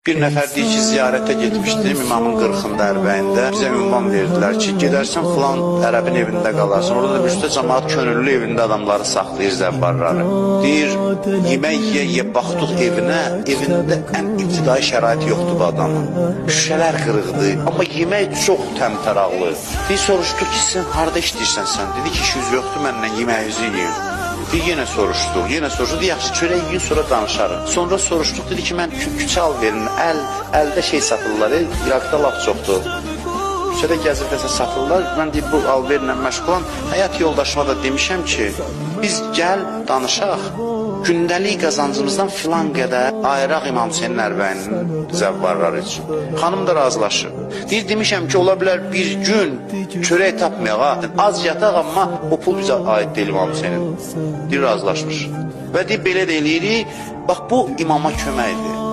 Bir nəfər deyir ki, ziyarətə getmişdim imamın 40-ında, ərbəyində. Bizə ünvan verdilər ki, gedərsən filan ərəbin evində qalarsan. Orada da bir üstə cəmaət könüllü evində adamları saxlayır, zəvvarları. Deyir, yemək yeyə-yeyə baxdıq evinə, evində ən ibtidai şərait yoxdur bu adamın. Şüşələr qırıqdır, amma yemək çox təmtəraqlı. Deyir, soruşduq ki, sən harda işləyirsən sən? Dedi ki, işiniz yoxdur mənlə, yeməyinizi yeyin. Deyir, yenə soruşduq, yenə soruşduq. Deyir, yaxşı, çörək yeyin, sonra danışarıq. Sonra soruşduq, dedi ki, mən küçə al verin, əldə şey satırlar, İraqda lap çoxdur. Küçədə gəzir desə satırlar. Mən deyir, bu alverlə məşğulam. Həyat yoldaşıma da demişəm ki, biz gəl danışaq. Gündəlik qazancımızdan filan qədər ayıraq İmam Hüseynin ərbəyinin zəvvarları üçün. Xanım da razılaşır. Deyir, demişəm ki, ola bilər bir gün çörək tapmayaq ha. Az yataq, amma o pul bizə aid deyil İmam Hüseynin. Deyir, razılaşmış. Və deyir, belə də eləyirik. Bax, bu imama köməkdir.